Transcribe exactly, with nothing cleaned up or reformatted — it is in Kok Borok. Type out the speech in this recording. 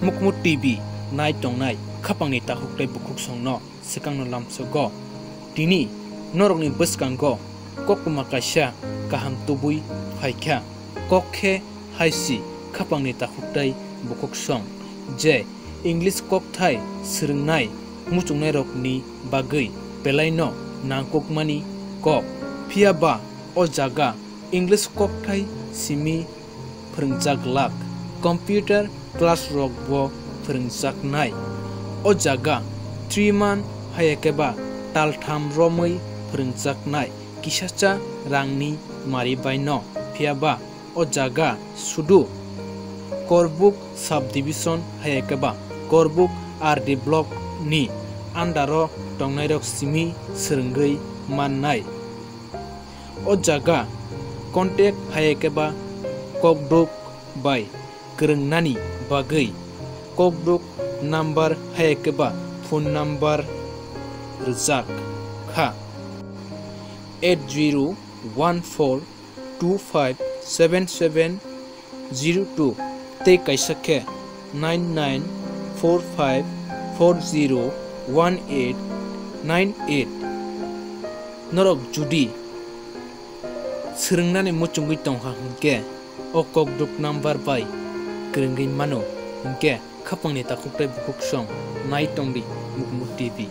Mukmu T V nai tongnai khapangni takhuk tei bukhuksongno swkangno lamsogo. Tini norokni bwskango koktwma kaisa kaham tubui phaikha. Kok khe hai si khapangni takhuk tei bukhuksong, je English kokthai swrwngnai muchungnairokni bagwi belaino nangkukmani kok. Phiya ba o jaga English kokthai simi phwrwngjak glak. Computer class rok bo phwrwngjaknai. O jaga three month hai khe ba taltham romwi phwrwngjaknai kisacha rangni mari baino. Phiya ba o jaga sudu Korbuk subdivision hai khe ba Korbuk R D block ni under o tongnairok simi swrwngwi mannai. O jaga contact hai khe ba kokduk bai kwrwngnani bagwi kokduk number hai khe ba phone number rwjak kha eight zero one four two five seven seven zero two tei kaisa khe nine nine four five four zero one eight nine eight. Norok judi swrwngnani muchungwi tongkha hwnkhe, o kokduk number bai kwrwngwi mano, hwnkhe khapangni takhuk tei bukhuksong nai tongdi Mukmu T V.